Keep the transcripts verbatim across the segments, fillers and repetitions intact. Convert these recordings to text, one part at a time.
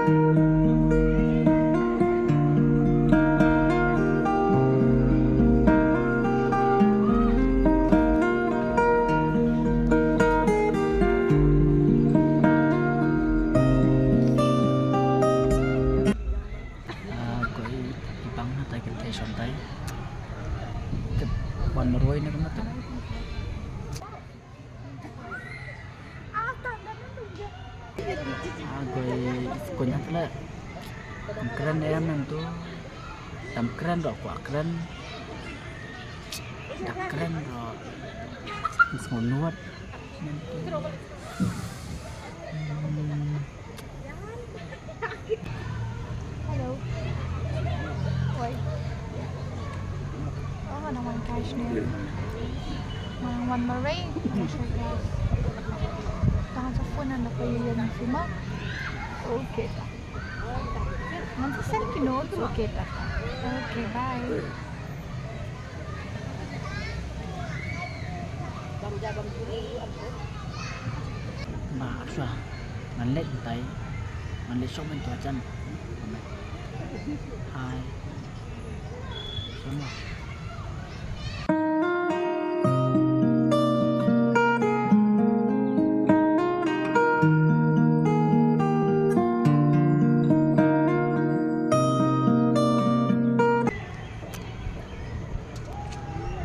Ah, ko i, i bang na tai kin tai shon tai. Ke wan marwai na kena tu. Ah, ko i, ko nyat le. Kren em nan tu. Tam kren ro ko kren. Dak kren ro. Is mo nuat. Nan tu. Hmm. Hello. Oi. Oh, nang wan cash ni. Nang wan marwai. Nang share cash. Tang sa phone nang dapat yang film. Okay ta. Nang sa send ki note. Okay ta. Okay, bye. Ba, aksha. Ngan leit tai. Ngan leit shong men tu ajan. Hai. Semua.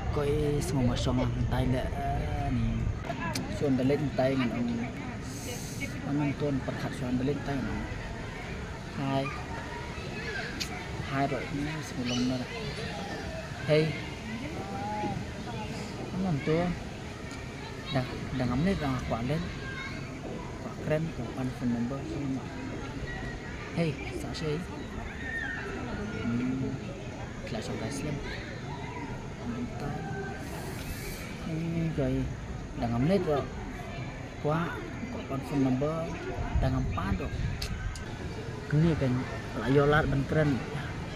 Ko i, sngew ma shong lang tai le, eh, ni. Shong da leit tai ngan ong. Ngan ton pyrkhat shong da leit tai ngan ong. Hai. Hai ro ni, sngew long na. Hei. Ngan ton. Da, da ngam leit, da nga kwah leit. Kwah kren, kwah pan phone number. Hei, sa shei. Hmm. Kla shong kai slem. Mynta. Ni kai. Da ngam leit ro. Kwah, kwah pan phone number. Da ngam pan ro. Kane kan la ïoh lad ban kren.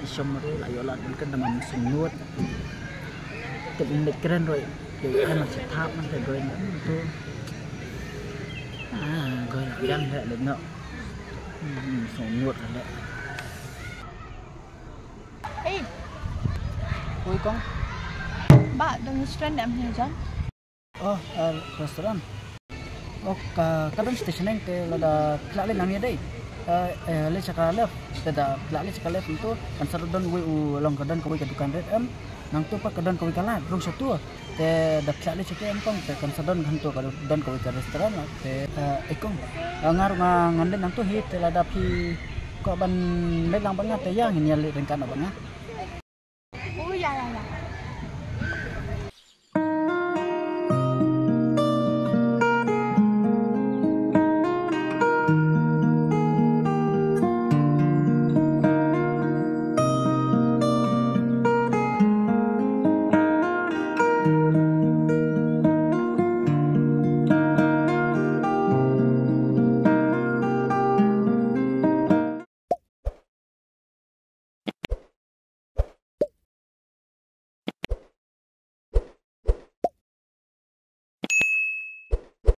I shong ro la ïoh lad ban kren da ngam sum nuot. Tep in leit kren ro. Ïoh kan la sitap man te goi na tu. Ah, goi la yang he leit no. Hmm, sum nuot le. Hey. Oi kong. Ba, dang restaurant em hi jan. Oh, eh, restaurant. Oh, ka, ka don station eng te lada phi lah leit nangne dei. Eh, eh, leit sha ka left, te da phi lah leit sha ka left tu, kan sa don wei u long ka don kawei ka dukan red em. Nangtu pat ka don kawei ka lad, rung sha tu. Te da phi lah leit sha ka em kong, te kan sa don hangtu ka don kawei ka restaurant la. Te, eh, eh kong. Eh, nga ruh nga ngan leit nangtu hi, te lada phi kwah ban leit lang bad nga te ïa ngin ïa leit ryngkat bad nga.